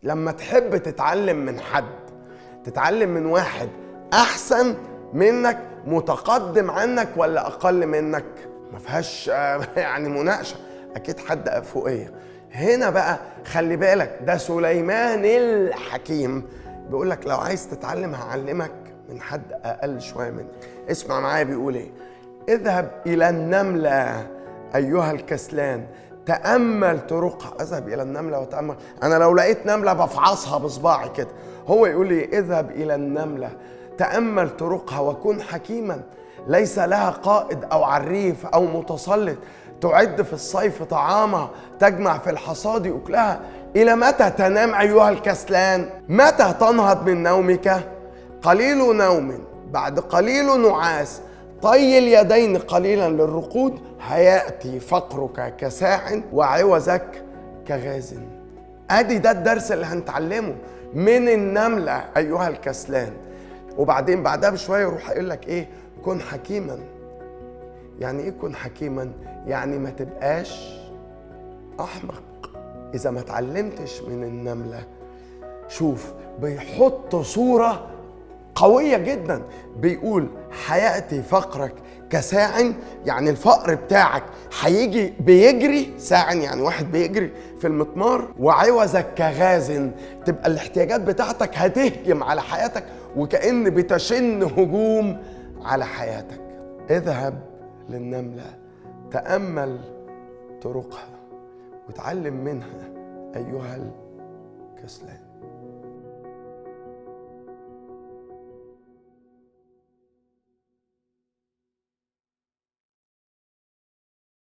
لما تحب تتعلم من حد، تتعلم من واحد احسن منك، متقدم عنك ولا اقل منك؟ ما فيهاش يعني مناقشة، اكيد حد فوقيه. هنا بقى خلي بالك، ده سليمان الحكيم بيقول لك لو عايز تتعلم هعلمك من حد اقل شوية منك. اسمع معايا بيقول ايه: اذهب الى النملة ايها الكسلان، تامل طرقها. اذهب الى النملة وتامل. انا لو لقيت نملة بفعصها بصباعي كده. هو يقول لي اذهب الى النملة تامل طرقها وكن حكيما، ليس لها قائد او عريف او متسلط، تعد في الصيف طعامها، تجمع في الحصاد اكلها. الى متى تنام ايها الكسلان؟ متى تنهض من نومك؟ قليل نوم بعد قليل نعاس، طي اليدين قليلا للرقود، هياتي فقرك كساع وعوزك كغاز. ادي ده الدرس اللي هنتعلمه من النملة ايها الكسلان. وبعدين بعدها بشوية يروح يقول لك ايه؟ كن حكيما. يعني ايه كن حكيما؟ يعني ما تبقاش احمق اذا ما اتعلمتش من النملة. شوف بيحط صوره قوية جدا، بيقول هياتي فقرك كساع، يعني الفقر بتاعك هيجي بيجري، ساع يعني واحد بيجري في المطمار، وعوزك كغاز، تبقى الاحتياجات بتاعتك هتهجم على حياتك وكأن بتشن هجوم على حياتك. اذهب للنملة تأمل طرقها وتعلم منها أيها الكسلان.